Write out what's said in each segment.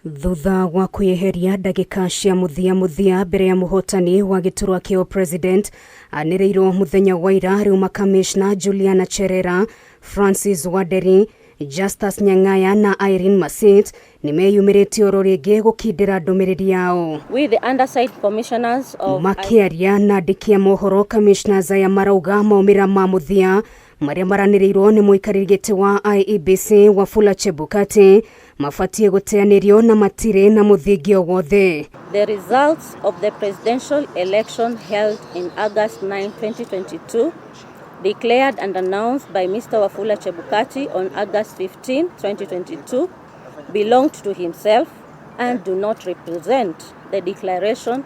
Thutha wa kwĩyeheria ndagĩka cia mũthia mũthia mbere ya mũhotani wa gĩturwa kĩa president anĩrĩirwo mũthenya wa ira, rĩu makamishna Juliana Cherera, Francis Wanderi, Justus Nyang'aya na Irene Masit nĩmeyumĩrĩtie oro rĩngĩ gũkindĩra ndũmĩrĩri yao. We, the underside commissioners of Makĩaria na andĩki a mohoro, commissioners aya marauga maumĩrĩra ma mũthia marĩa maranĩrĩirwo nĩ mũikarĩri gĩtĩ wa IEBC Wafula Chebukati mabatiĩ gũteanĩrio na matirĩ na mũthingi o wothe. The results of the presidential election held in August 9, 2022, declared and announced by Mr. Wafula Chebukati on August 15, 2022, belonged to himself and do not represent the declaration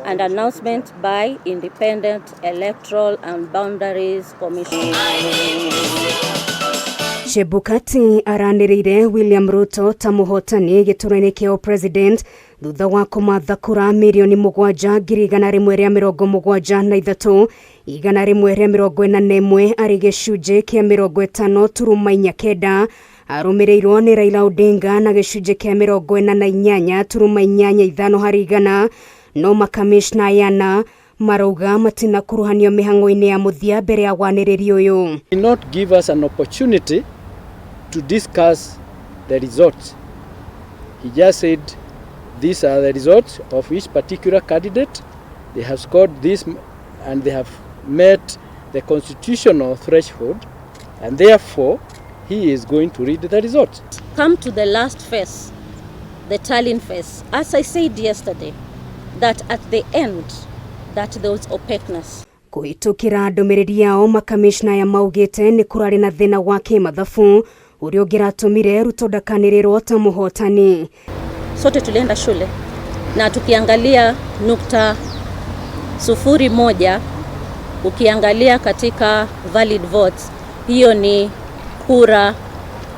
and announcement by Independent Electoral and Boundaries Commission. Chebukati aranĩrĩire William Ruto ta mũhotani gĩturwa-inĩ kĩa president thutha wa kũmatha kura 7,173,141 arĩ gĩcunjĩ kĩa 50.49, arũmĩrĩirwo nĩ Raila Odinga na gĩcunjĩ kĩa 48.85 harĩ igana. No makamishna ayana marauga matinakuruhanio mĩhang'o-inĩ ya mũthia mbere ya wanĩrĩri ũyũ. Did not give us an opportunity to discuss the results. He just said these are the results of each particular candidate. They have scored this and they have met the constitutional threshold, and therefore he is going to read the results. Come to the last phase, the tallying phase. As I said yesterday, that at the end, that there was opaqueness. Kũhĩtũkĩra ndũmĩrĩri yao, makamishna aya maugĩte nĩ kũrarĩ na thĩna wa kĩmathabu ũrĩa ũngĩratũmire Ruto ndakanĩrĩrwo ta mũhotani. Sote tulienda shule na tukiangalia 0.01, ukiangalia katika valid votes, hiyo ni kura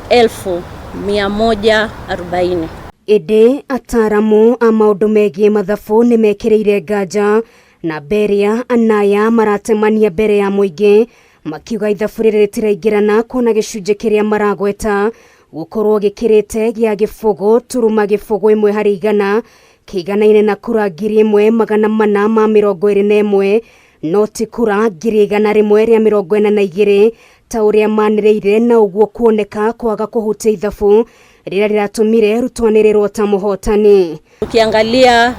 140,000. Ĩndĩ ataramu a maũndũ megiĩ mathabu nĩ mekĩrĩire nganja na mberia anaya maratemania mbere ya mũingĩ makiuga ithabu rĩrĩ rĩtiraingĩrana, kuona gĩcunjĩ kĩrĩa maragweta gũkorwo gĩkĩrĩte gĩa 0.01 harĩ igana kĩiganaine na kura 1,421, no ti kura 142,000 ta ũrĩa manĩrĩire, na ũguo kuoneka kwaga kũhutia ithabu rĩrĩa rĩratũmire Ruto anĩrĩrwo ta mũhotani. Ukiangalia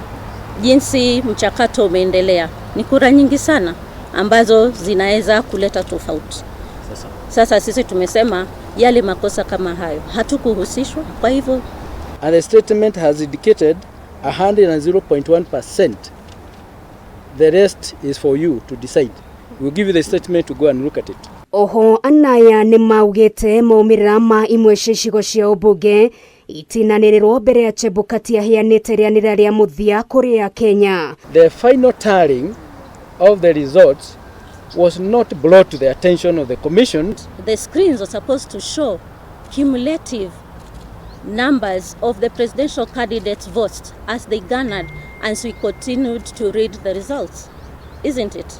jinsi mchakato umeendelea, ni kura nyingi sana ambazo zinaweza kuleta tofauti. Sasa sisi tumesema yale makosa kama hayo hatukuhusishwa, kwa hivyo And the statement has indicated 100.1%. The rest is for you to decide. We'll give you the statement to go and look at it. Oho anaya nĩ maugĩte maumĩrĩra ma imwe cia icigo cia ũmbunge itinanĩrĩrwo mbere ya Chebukati aheanĩte rĩanĩrĩra rĩa mũthia kũrĩ Kenya. The final tallying of the results was not brought to the attention of the commission. The screens were supposed to show cumulative numbers of the presidential candidates' votes as they garnered as we continued to read the results, isn't it?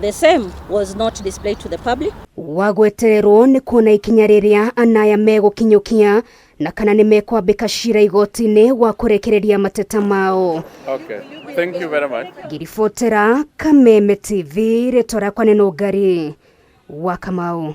The same was not displayed to the public. Wagweterwo nĩ kuona ikinya rĩrĩa anaya megũkinyũkia na kana nĩ mekwambĩka cira igoti-inĩ wa kũrekereria mateta mao. Okay, thank you very much. Ngiribotera Kameme TV, rĩtwa rĩakwa nĩ Nũngari wa Kamau.